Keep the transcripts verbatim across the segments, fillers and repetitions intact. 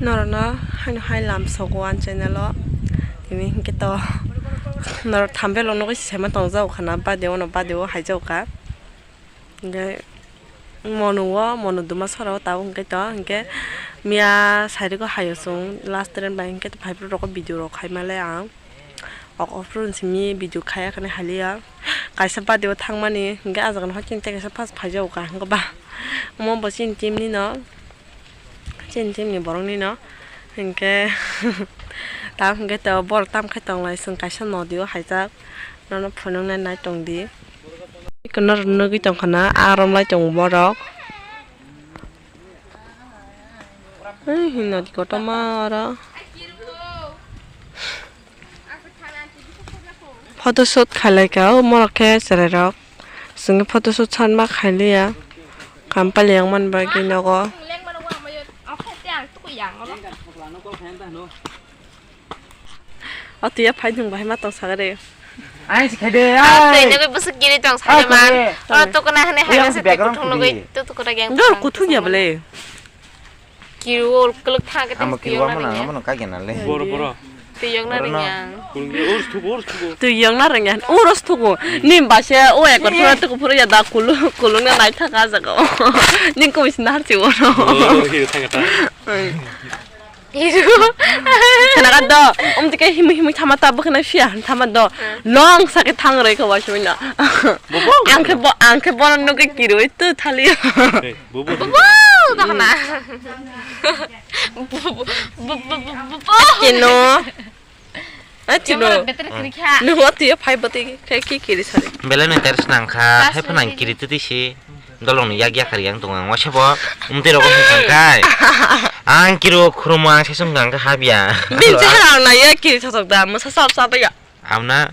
Norokno haino hai lam sogo ani channel o. Tini hinkhe to norok thumbnail o nugwi se saiman tongjago khana, bade ono bade o haijago kha. Hinkhe monu o, monu duma sora o tabuk hinkhe to, hinkhe miya sairwgo haio chwng last train bai hinkhe to phaiphuru rokgo video rok khaimale ang. Ok, ok, phuru simi video khaya khani haliya. Kaisa bade o thangmani, hinkhe ah jagano hoi chini tei kaisa first phaijago ka, hinkhe ba. Omo bo chini team ni no, chini team ni borok ni no. Hinkhe, tam hinkhe to borok tam khai tonglai, chwng kaisa nodi o haijak. Nono phunuknai nai tongdi. Iko norok nugwi tongkha na, ah romlai tongo borok. Ei, hinwi nodi kotorma oro. Photoshoot khailai ka o, morok khe chwrairok. Chwngno photoshoot sanma khailiya. Kampali yang man bagwi nogo. O twi ya phai thung bahai ma tong sagare. Ai, si khai de, ah, twi ai. Nugwi bwswk kiri tong sale man. Oro tukuna hwnwi hai masa twi kuthung nugwi tu tukuna yang. Dol kuthung ya bole. Kiru ol kuluk thang ke. Amo kiru amo nang amo nang kagena le. Boro, boro. Twi yokna ringya. Kurungya, urs thugo, urs thugo. Twi yokna ringya. Urs thugo. Nim base o ekor phura tuku phura ya da kulu, kulungna nai thaka jaga. Ning ko bisi nahar chi oro. Oh, hiyo thang ta. Khana ka do, um tike himui himui thama ta bwkhana phiya han thama do. Long sake thang roi ka waisui na. Ang khe bo, ang khe bono nugwi kiroi tu thali. Bubu. Bubu, dah na. Bubu, bubu, bubu, bubu. Kino. Ah, tino. Yang mana better kiri kha. Nung ati ya phai bati khe ki kiri sari. Belai no teres nang kha, hai phana kiri titi si. Dolong ni yak yak kari yang tong ang. Wasa bo, umti rok wasa sang kai. Ang kiro khuruma ang sesung gang ka habya. Bin chehara na ya kiri thosok da, masa sap sap ya. Amna.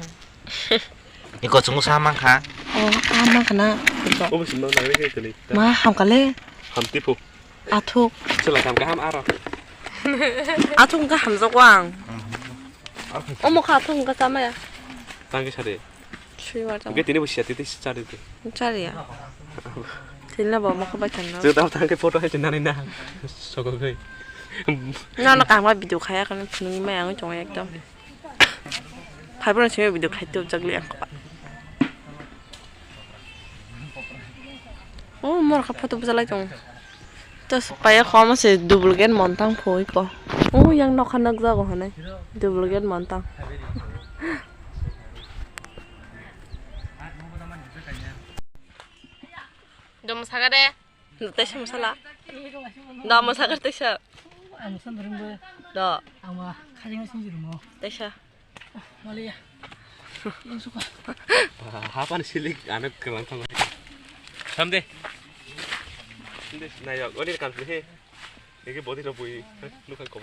Ni kochungo sa mang kha. Oh, ah, mang kha na. Obo si mang nang le khe tini. Ma, ham kale. Ham tipo. Athuk. Chwla kam kaham aro. Athuk wngkha hamjakgo ang. Omo kha athuk wngkha chamaya. Tangki sari. Swibar tamo. Oke, tini bo siya titi sari tu. Sari ya. Tini bo mokho bai thanno. Jota tangki photo hai tinani na. Sokogoi. Nono kaham video khaya kan phunukni mai ang chong ekdom. Phaibrang simi video khai tubjak li ang kopa. Oh, mor kha photo bujalai tong. Tos paya khoma se duplicate montang phoi ko. Oh, yang nokha nukjago hwnwi. Duplicate montang. Dom saga de. Taisa masala. Da masakar taisa. Ang san ringbo. Da. Ang ma khajing sing jirmo. Taisa. Maliya. Yang suka. Hapan silik anak kelang tang. Samde. Samde nayok. Oni kan he. Ege body ro bui. Nukan kok.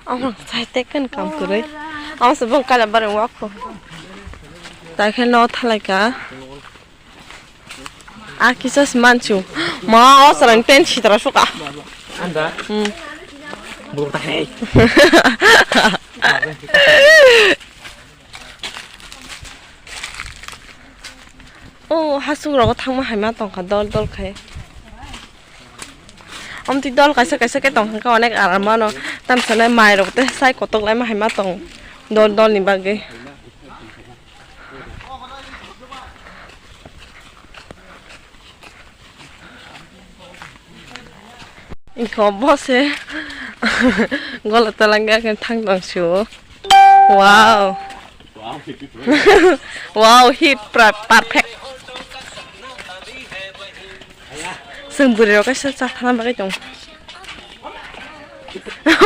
Omo sai tekan kam kwrwi. Omo se bong kala bareng wak ko. Tai khe no thalai ka. A kisa se manchu. Ma o sarang ten sitra suka. Anda. Hmm. Buruk tak hei. O hasuk rogo thangma haima tongkha dol dol khai. Amtwi dol kaisa kaisa khe tongkha khe onek aram mano. Tamsane mai rok tei sai kotok laima haima tong dol dol ni bagwi. Ingkho bo se gola talangya khe thang tong sio. Wow. Wow, hit pra-, perfect. Chwng bwrwi rok kaisa cha thana bagwi tong.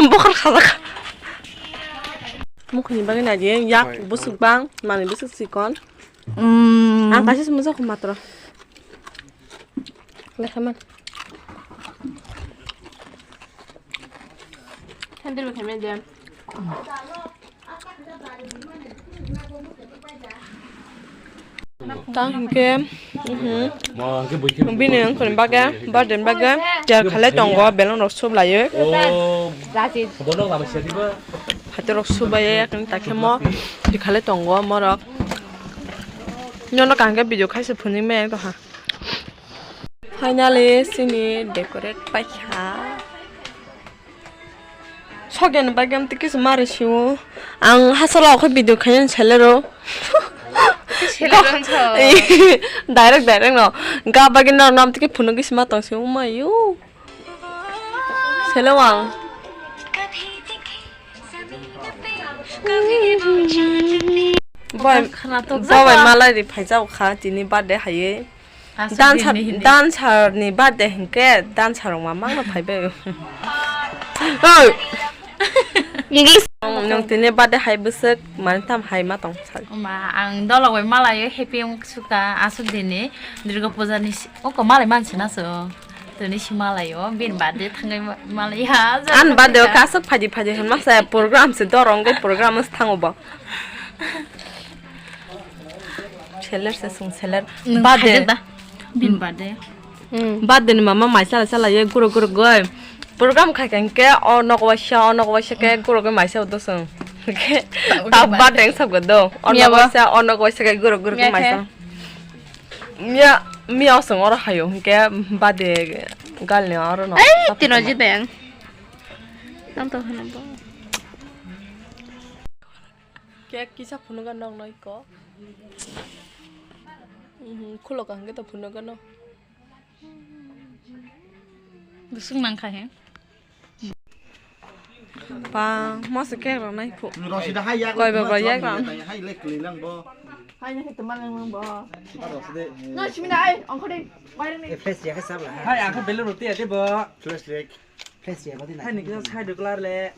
Bokhor khajak. Mukhuni bagwi naidi yak bwswk bang, mani bwswk chikon. Mm. Ang kaisa se mujak matro. Lekha man. Thandir bo khaimai de. Tang hinkhe, mhm. Bini wngkhorni bagwi, birthday ni bagwi, tiyar khalai tongo, belon rok sup laiwi. Hati rok sup bai, yakni takhemo, twi khalai tongo, morok. Nyono kaham khe video khaisa phunui maya wng tongkha. Finally, sini decorate paikha. Sokyan bagam tiki sumari siwo. Ang hasala khe video khayan selero. Selero wngkha. Direct, direct no. Ga bagin no nam tiki phunuk gisi ma tong siwo mayu. Selo ang. Boy, khana tok boy, jaba. Malai ri phaijao kha tini birthday haye. Aswk dancer, din ni hindi. Dancer ni birthday hinkhe dancer rok ma mangno phaibai. Oi. English. Nong tini birthday hai bwswk mani tam hai ma tong sal. Oma ang dolo bai malai happy wng suka aswk dini Durga puja ni si-, oko malai mansi na so. Tini si malai o bin birthday thangai ma-, malai ha. An birthday o kaswk phaji phaji hin masa program se dorong ge program se thango bo. Seller se sung seller. Nwng birthday. Phaijak da? Bini birthday. Hmm. Birthday ni mama mai chala chala ye guro guro goi. Program khai khe o nok waisa, o nok waisa khe guro goi maisa udo sung. Khe ta birthday sab go do. O nok waisa, o nok waisa khe guro guro goi maisa. Miya, miya osong oro hayo hinkhe birthday gal ni oro no. Ai, tino jit bayang. Tam to hano bo. Cake kisa phunugo nokno iko. Mhm, khulo kaham khe to phunugo no. Bwswk nang kha he? Pa, masa cake rok nai phu. Rosida hai yak. Koi ba ba yak ram. Hai lek kli lang bo. Hai ne tuma lang lang bo. Rosida. No, simina ai, ongkhode. Bayar ni. Eh, fresh ya ke sab la. Hai, aku belu roti ya de bo. Fresh lek. Fresh ya bo di na. Hai ni kisa side klar le.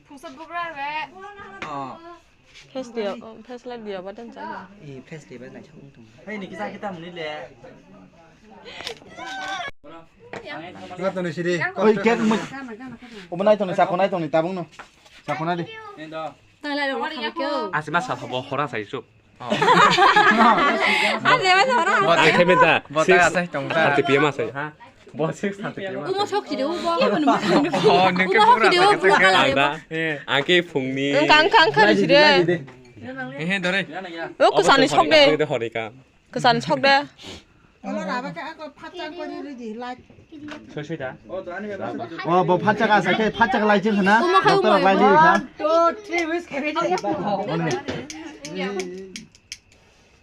Phungsa bugra re. Oh. Face dia, face light dia badan sana. Eh, face dia badan sana. Hai ni kisa kita muni le. Oi, cake mo. Obo nai tong ni, sakho nai tong ni, tabung no. Sakho nai di. Asi ma sa thabo hora sai sup. Ang thai menta. Bota asai tong ta. Thirty P M asai. Ha? Bo six thirty P M. Umo sok chide ubo. Oh, nengke umo sok chide ubo. Ang da. Ang ke phungni. Ang kang kang khan chide. Eh, dore. O kwsani sok de. Horika. Kwsani sok de. Soi soi da. O bo phatchak asa khe phatchak lai ching khna. Doctor lai li kha.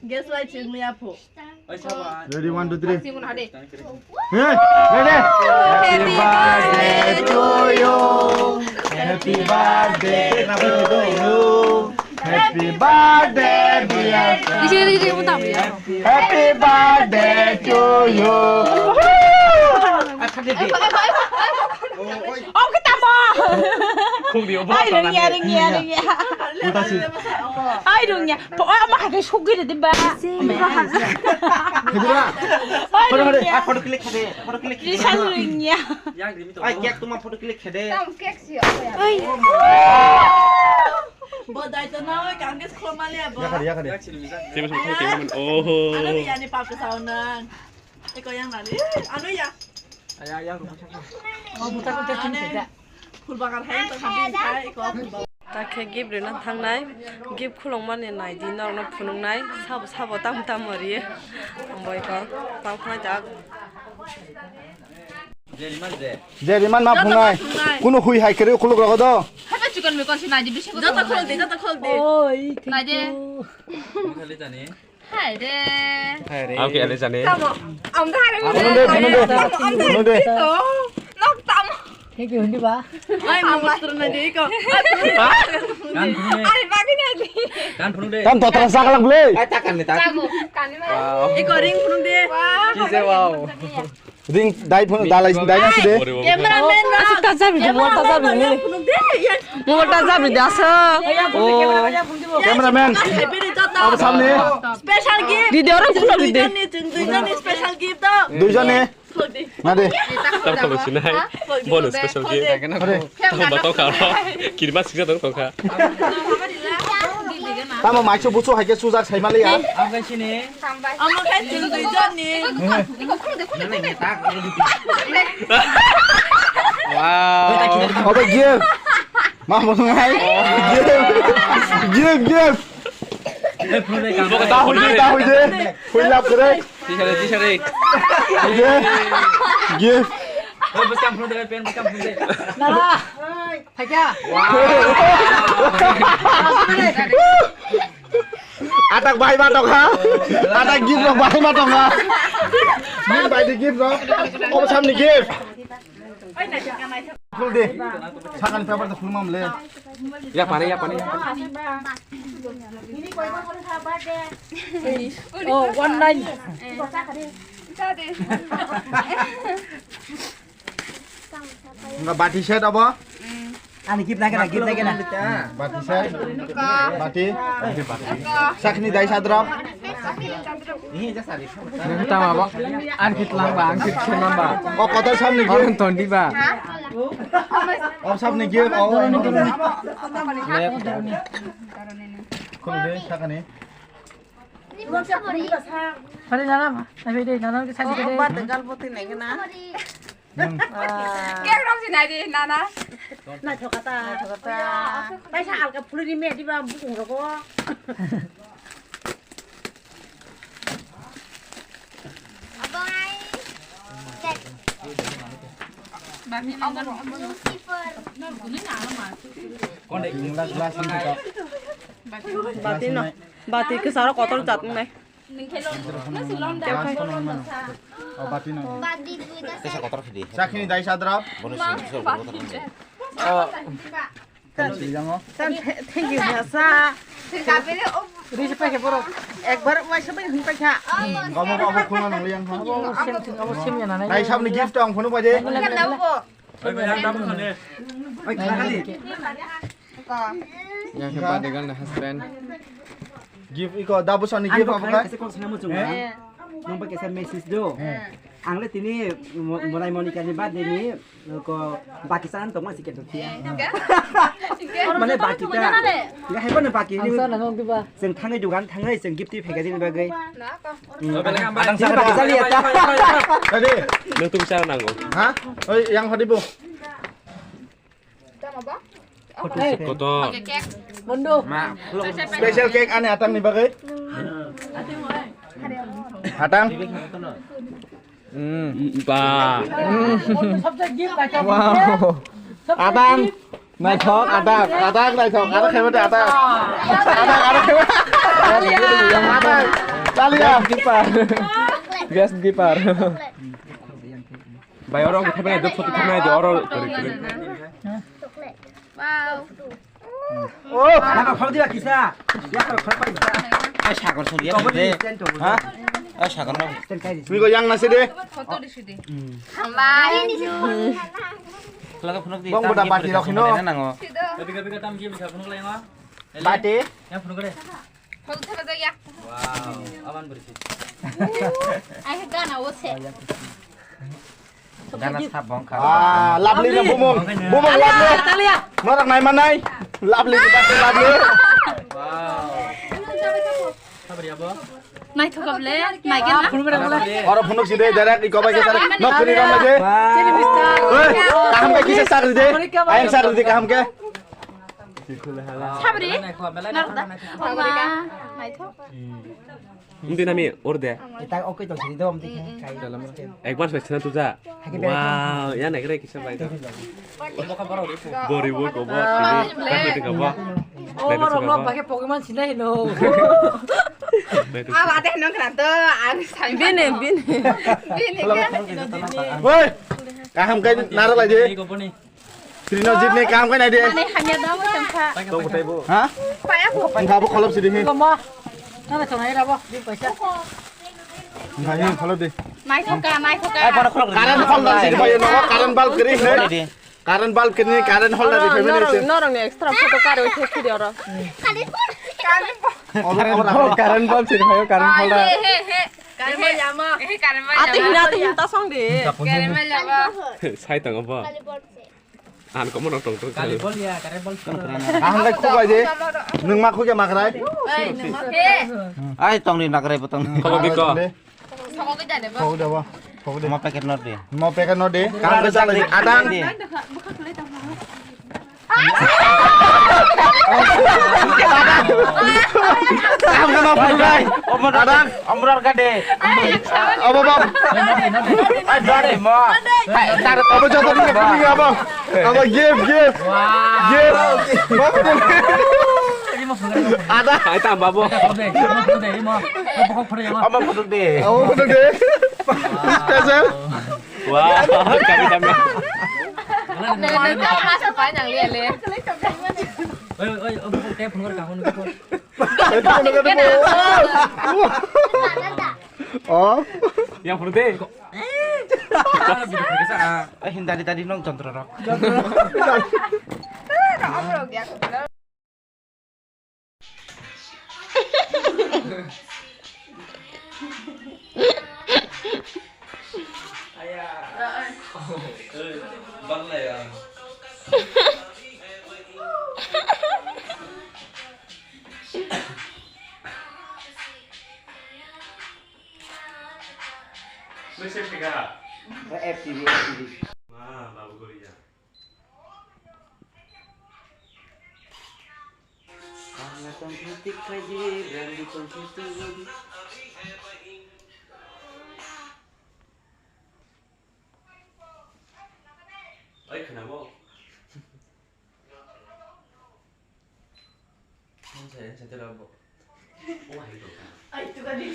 Gas light sing liya pho. Ready, one, two, three. Hey, ready? Happy birthday to you. Happy birthday to you. Happy birthday, dear friend. Happy birthday to you. Om kita mo. Khung di obo. Ai rung ya, rung ya, rung ya. Uta si. Ai rung ya. Po ama kha ke sugui de ba. Kedura. Ai rung ya. Photo click khade. Photo click khade. Ai cake tuma photo click khade. Tam cake si. Ai. Bo dai to na oi kang ke khoma le bo. Yakar yakar. Tebes mo thai tebes mo. Oho. Ano ni ani pap ke sauna. Eko yang nani. Anu ya. Aya yang rumah sakit. Oh, buta buta sini beda. Phul bagan hai to khabi khai eko phul bagan. Ta khe gift rina thangnai. Gift khulongmani nai di norno phunuknai. Sabo sabo tam tam mori. Ambo eko pang phai jak. Jeriman ma phungnai. Kunu hui hai kere khuluk rogo do. Hata chikon mikon si nai di bisingo. Joto khol di, joto khol di. Oi, nai di. Khali jani. Hai de. Hai re. Ang ke ale jane. Tamo, ang da hari. Phunung de, phunung de. Phunung de. Nok tamo. Thank you, hindi ba? Ai, mo master na de ko. Gan phunung de. Ai, bagi na de. Gan phunung de. Tam to tara sakalak bole. Ai, takan ni tak. Tamo, kani ma. Wow. Iko ring phunung de. Wow. Kise wow. Ring dai phone dalai dai na side. Cameraman rok. Asa taja video, mo taja video. Mo taja video asa. Oh. Cameraman. Abo samne. Special gift. Video rok phone video. Duijonni special gift to. Duijonni. Na de. Tam kholo sinai. Bonus special gift. Tam bato ka. Kirma siksa tong tong kha. Tamo maiso busu hai khe sujak sai mali ya. Ang kai sini. Amo khe chwng duijonni. Wow. Obo gift. Ma mo ngai. Gift. Gift, gift. Ta hui de, ta hui de. Hui lap kore. Tisare, tisare. Gift. Gift. Hei, bwskang phunuk de, pen bwskang phunuk de. Nana. Phaikha. Atak bai ma tongkha. Atak gift rok bai ma tongkha. Min bai di gift rok. Obo samni gift. Khul di. Sakani paper to khul mam le. Ya pane, ya pane, ya pane. Oh, one nine. Enggak bati set apa? Ani gift nai kena, gift nai kena. Bati set. Bati. Sakni dai sadrop. Nang tama ba? Ang kit lang ba, ang kit sen ba? Oh, kotor samni gift. Orang tondi ba? Oh, samni gift. Oh, oh, oh. Lep. Khul de, sakani. Hari nana ma? Hari deh, nana ke sadi deh. Ba tegal boti nai kena. Yang. Kek rong si nai di, nana. Naithok kata. Naithok kata. Taisa alka phulini me diba bukung rogo. Abai. Cek. Bami nang. Lucifer. Glass, glass ini kita. Bati no. Bati ke saro kotor jat nai. Oh, bati no. Bati duita. Tesa kotor khidi. Sakni dai sadrop. Bonus sing, sing, kotor khidi. Oh. Thank you, Hasa. Risi paikha borok. Ekbar waisa bai hin paikha. Gomo ba abo khulna nang yang ha. Abo sim, abo sim ya nana. Dai sabni gift ang phone bai de. Yang ke birthday girl na husband. Gift iko da bosani gift apa kai? Kaisa kok sana muchung. Nang ba kaisa message do. Ang le tini mo-, Monai Monika ni birthday ni ko baki san tong ma sikhe to thia. Mane baki ta. Ga hai bana baki ni. Ang sana ngong diba. Seng thangai dugan thangai seng gift ti phega jini bagai. Adang sana baki sali ya ta. Tadi. Nang tu bicara nanggo. Ha? Oi, yang hadi bo. Kotor. Bondo. Special cake ani atang ni bagai. Atang. Hmm. Ba. Wow. Atang. Naithok, atang, atang, naithok, atang khaibo de, atang. Atang, atang khaibo. Atang. Talia. Guest giver. Guest giver. Bai, oro ang thepnai, duk photo thepnai de, oro kari kari. Wow. Oh, nang khol dia kisa. Ya khol khol pai kisa. Ai sagor sori ya. Ha? Ai sagor no. Migo yang nasi de. Photo di sidi. Hambai. Laga phunuk di. Bong boda party rok hino. Nango. Bati. Yang phunuk de. Wow, aman berisi. Ai gana o se. Gana sabong kha. Ah, lovely na bumung. Bumung lovely. Talia. Norok nai manai. Lovely, lovely. Wow. Sabri abo. Nai thokap le, nai gana. Oro phunuk side direct iko bai kisa. Nok kri ram je. Chili mister. Kaham ke kisa sakri de. Ayang sakri de kaham ke. Sabri? Narda? Oma, naithok. Hindi nami orde. Ita okay to sini dom dikhe. Ekbar soi sina tuja. Wow, ya nagre kisa bai. Bori wo ko bo sini. Kati ka bo. Oh, oro vlog pakai Pokemon sini no. Awa deh nong kranto, ang sai. Bini, bini. Bini kan. Woi, kaham kai narok lagi. Trino jit ni kaham kai nai de. Mane hamya da mo tangkha. Ha? Paya ko. Engkha bo kholop sidi hi. Lomo. Nana chonai rabo, di paisa. Engkha hi kholop di. Nai thoka, nai thoka. Current holder sidi bai no, current bulb kiri ne. Current bulb kiri, current holder di family se. Norong ni extra photo karo the sidi oro. Current bulb, current bulb sidi bai current holder. He he he. Current bulb yama. He current bulb. Ate hina ate hinta song de. Current bulb yama. Sai tang apa? Ang komo no tong tong. Kali bol ya, kare bol. Kaham kai khuk bai de. Nung ma khuk ya makrai. Ai tong ni nakrai botong. Komo biko. Khuk de ba. Khuk de. Mo packet not de. Mo packet not de. Kaham kai chale de. Adang. Amra gade. Abo bab. Ai dare mo. Abo joto ni ni abo. Abo gift, gift. Gift. Ada. Ai tam babo. Amo photo de. Amo photo de. Special. Wah, kami kami. Nene tau masuk panjang lihat le. Oi, oi, oi, buku teh phone kar kamu nunggu. Oh. Yang photo de. Eh, hindari tadi nong jontro rok. F T V, F T V. Kaham tong khe tik khaidi, brandi tong khe tik khaidi. Oi, khwnabo. Nang saya, saya tidak, Bu. Ai, tu tadi.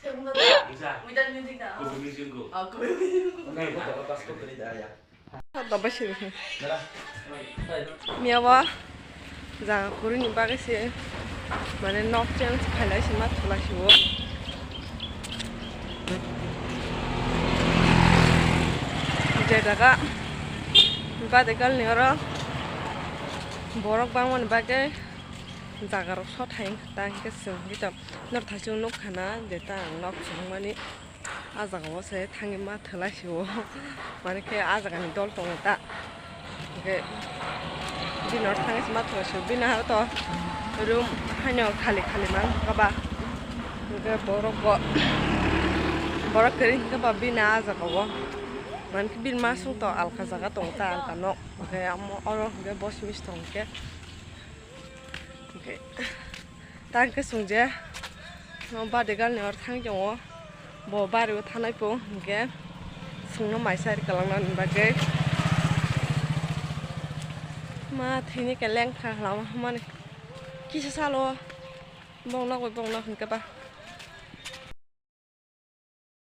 Saya pun tak. Without music dah. Kopi music ko. Ah, kopi music ko. Oke, nah. Pas ko beri dah ya. Miyawa jaga kwrwini bagwi se mane nok change khailai se ma thulai se o. Je jaga bade kalni oro borok bangmani bagwi jaga rok sothai wngkha ta hwnkhe chwng hwnkhe to northaisong nukha na je ta ang nok swrwngmani. Ah jaga o se thangwi ma thwlai se o, mane khe ah jaga ni dol tongo ta, hwnkhe bini oro thangwi se ma thwlai se o, bini aro to room haino khali khali ma nukha ba, hwnkhe borok bo borok kwrwi hwnkhe ba bini ah jaga o, mane khe bini masong to alka jaga tongo ta, alka nok, hwnkhe amo oro hwnkhe bo simi se tongo khe. Hwnkhe ta hwnkhe chwng je no bade galni oro thang tongo, bo bari o thanai po hwnkhe chwngno maisa ri kwlangna ni bagwi ma thwini khe lengkha lama hwnmani kisa salo bongno bai bongno hwnkhe ba.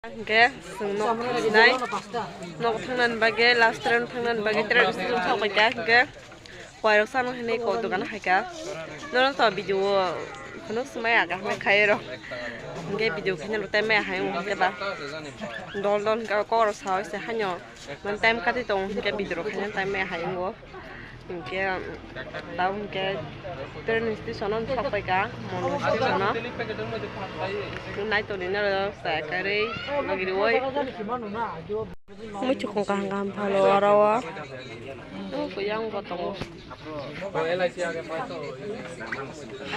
Hwnkhe chwng nok thangnai, nok thangnani bagwi last train thangnani bagwi train station thok paikha, hwnkhe koirok chana hinwi kok dogan haikha. Norok to video o phunuk swmai aga hinwi khairok, hwnkhe video khaina rwtai maya hai wngkhe ba dol dol hwnkhe kokrok saui se haino. Mane time kati tongo hwnkhe video rok khaina time maya hai wngo. Hwnkhe tamo hwnkhe train station o thok paikha, Mono station o. Naitoni norok chaya karwi bagwi rwui. Muichukung kaham kaham phano oro o. Yang bo tongo.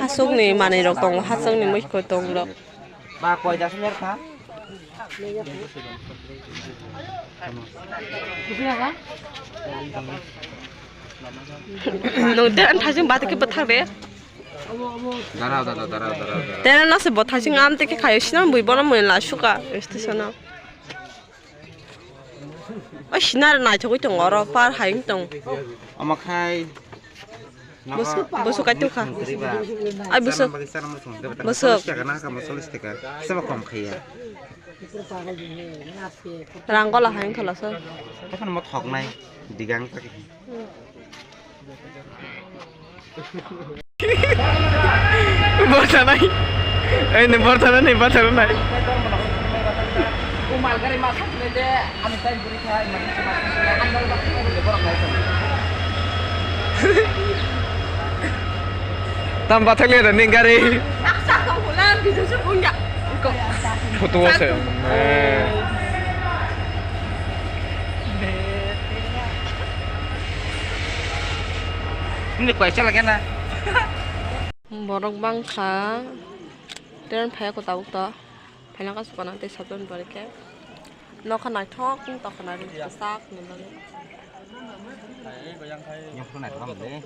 Hasukni manwi rok tongo, hasukni muichukung tongo. Ba koi das mer kha. Nung dan thajung bati ke bethak de. Darao, darao, darao, darao, darao. Tena nase bo thajung am te ke khayo sinam bui bono mui la suka station o. O sinar naithogwi tongo oro par hai wng tong. Omo khai Bwswk, bwswk kaitor kha. Ai, bwswk. Bwswk. Seba kom khaiya. Rang gola hai wngkha laso. Tokon mo thoknai digang tak. Borthanai. Ei, ni borthanai, ni borthanai. Tam bathang le running gari. Photo o se. Ini kau cakap lagi na. Borok bangkha. Tren phai ko tabuk to. Phaina ka sukana tei sabjani pore khe. Nokha naithok wng tongkha na ri kwchak ni bagwi. Yang pun naik kamu deh.